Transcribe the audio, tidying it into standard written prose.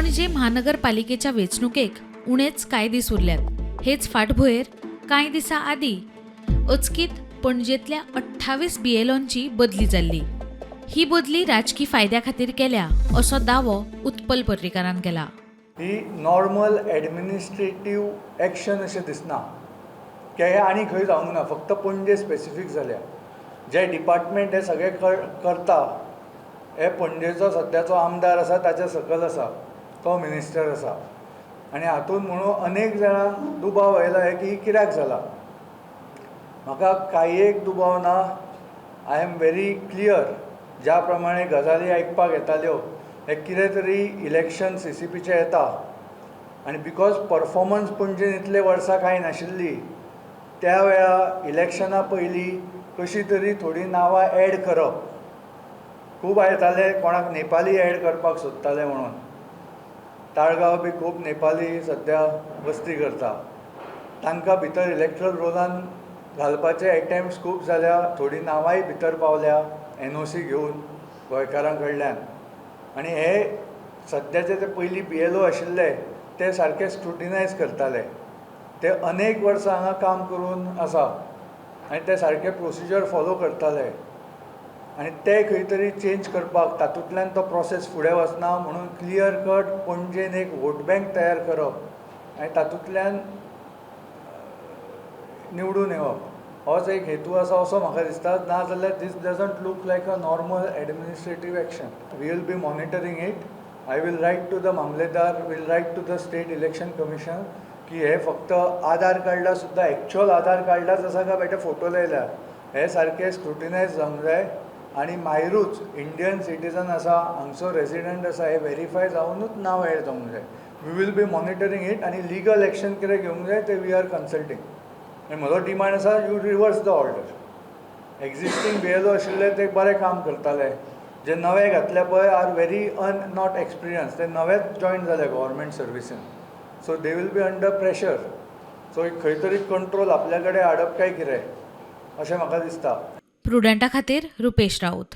पणजे म्हानगरपालिकेच्या वेंचणुकेक उणेच कांय दीस उरल्यात. हेच फाटभुंयेर कांय दिसां आदीं अचकीत पणजेंतल्या 28 बीएलओंची बदली जाल्ली. ही बदली राजकी फायद्या खातीर केल्या असो दावो उत्पल पर्रीकारान केला. ही नॉर्मल एडमिनिस्ट्रेटीव एक्शन अशें दिसना की हें आनी खंय जावंक ना, फक्त पणजे स्पेसिफीक जाल्या. जे डिपार्टमेंट हे सगळे करता, हे पणजेचो सद्याचो आमदार आसा ताच्या सकयल आसा, तो मिनिस्टर आसा. आनी हातूंत म्हणून अनेक जाणांक दुबाव आयला हे की कित्याक जाला. म्हाका कांय एक दुबाव ना. I am very clear. ज्या प्रमाणे गजाली आयकपाक येताल्यो, हे कितें तरी इलेक्शन सीसीपीचें येता आनी because performance पणजेन इतले वर्सां कांय नाशिल्ली, त्या वेळा इलेक्शना पयलीं कशी तरी थोडीं नांवां एड करप. खूब आयताले, कोणाक नेपाली एड करपाक सोदताले म्हणून. ताळगांव बी खूब नेपाली सद्या वस्ती करता. तांकां भितर इलेक्ट्रल रोलान घालपाचे एटेम्प्ट खूब जाल्या. थोडीं नांवांय भितर पावल्या एनओसी घेवन गोंयकारां कडल्यान. आनी हे सद्याचे ते पयलीं बीएलओ आशिल्ले, ते सारके स्क्रुटिनायज करताले. ते अनेक वर्सां हांगा काम करून आसा आनी ते सारके प्रोसिजर फॉलो करताले आनी ते खंय तरी चेंज करपाक, तातूंतल्यान तो प्रोसेस फुडें वचना म्हणून क्लियर कट पणजेन एक वोट बँक तयार करप आनी तातूंतल्यान निवडून येवप, होच एक हेतू आसा असो म्हाका दिसता. ना जाल्यार this doesn't look like a normal administrative action. We will be monitoring it. I will write to the mamlatdar, will write to the State Election Commission की हे फक्त आधार कार्डा सुद्दां एक्चुअल आधार कार्डाच आसा काय बेठे फोटो लायल्या, हे सारके स्क्रुटिनायज जावंक जाय. आनी मायरूच इंडियन सिटीजन आसा, हांगचो रेजिडंट आसा, हे वेरीफाय जावनूच नांव एड जावंक जाय. We will be monitoring it आनी लिगल एक्शन कितें घेवंक जाय ते we are consulting. आनी म्हजो डिमांड आसा, you reverse the order. Existing BLO आशिल्ले ते बरें काम करताले. जे नवे घातले पळय are very not experienced. ते नवेच जॉयन जाले government सर्विसीन, so they will be under pressure. So एक खंय तरी कंट्रोल आपल्या कडेन हाडप काय कितें अशें म्हाका दिसता. प्रुडंटा खातीर रुपेश राऊत.